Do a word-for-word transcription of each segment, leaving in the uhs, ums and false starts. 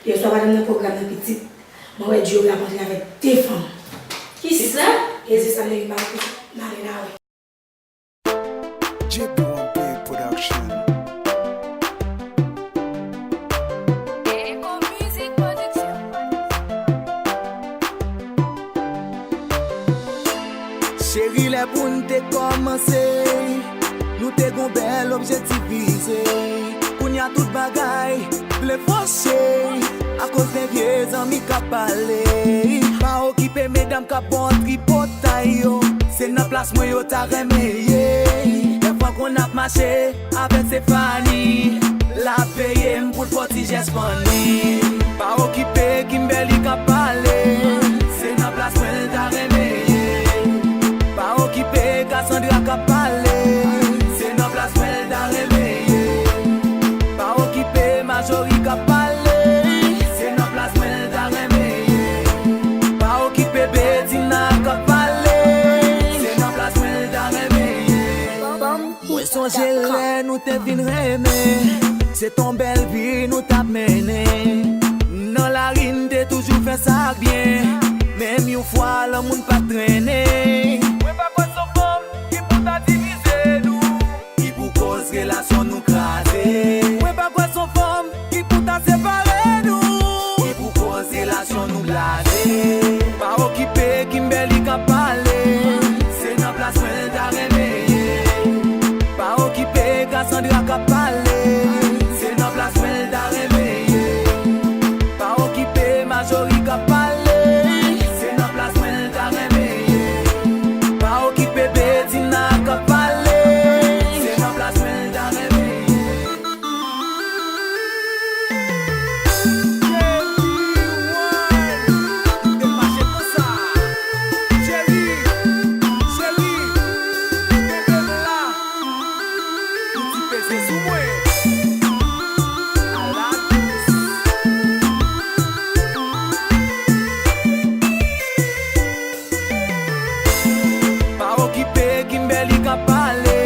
Yèswa madanm nan pwogram nan pitit, mwen wè Djori ap antre avèk de fanm. Kisa? E se sa m te vin ba w pitit, m ale la wè. J P Production. Echo Music Production. Cheri, lè pou n te kòmanse, nou te gon bèl objektif vize. Kounye a tout bagay vle fòse, akoz de vye zanmi k ap pale. Pa okipe medam k ap ba w tripotay yo, se nan plas mwen yo ta renmen ye. Lè fwa konn ap mache avèk Stéphanie, l ap veye m pou l fè ti jès funny. Pa okipe Kimberly k ap pale, se nan plas mwen l ta renmen ye. Pa okipe Cassandra k ap pale, se nan plas mwen l ta renmen ye. Pa okipe Marjorie k ap pale, se nan plas mwen l ta renmen ye. Pa okipe Bedina k ap pale, se nan plas mwen l ta renmen ye. Mwen sonje lè nou te vin renmen, se t on bèl vi nou t ap mennen. Nan lari n te toujou fè sa k byen, menm yon fwa lanmou n pa t trennen. Mwen pa kwè s on fanm ki pou ta divize nou, ki pou koz relasyon nou kraze. Mwen pa kwè s on fanm ki pou ta separe nou, ki pou koz relasyon nou blaze. Pa okipe Kimberly k ap pale, se nan plas mwen l ta renmen ye. Pa okipe Cassandra k ap pale, se nan plas mwen l ta renmen ye. Pa okipe Marjorie k ap pale, se nan plas mwen l ta renmen ye. Pa okipe Bedina k ap pale, se nan plas mwen l ta renmen ye. Pa okipe Kimberly k ap pale,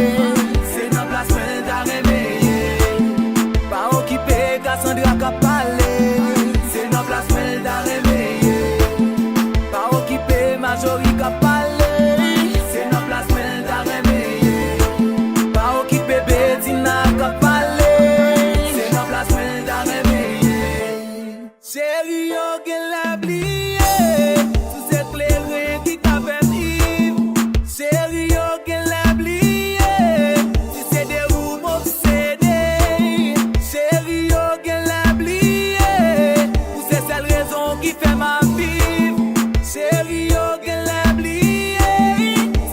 se nan plas mwen l ta renmen ye. Pa okipe Cassandra k ap pale, se nan plas mwen l ta renmen ye. Pa okipe Marjorie k ap pale, se nan plas mwen l ta renmen ye. Pa okipe Bedina k ap pale, se nan plas mwen l ta renmen ye. Cheri yo genlè bliye si se kleren ki ka fè m viv. Cheri yo genlè bliye si se de ou m obsede. Cheri yo genlè bliye ou se sèl rezon ki fè m ap viv. Cheri yo genlè bliye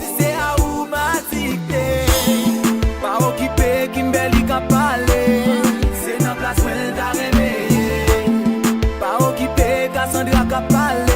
si se a ou m adikte. Pa okipe Kimberly k ap pale, se nan plas mwen l ta renmen ye. Pa okipe Cassandra k ap pale,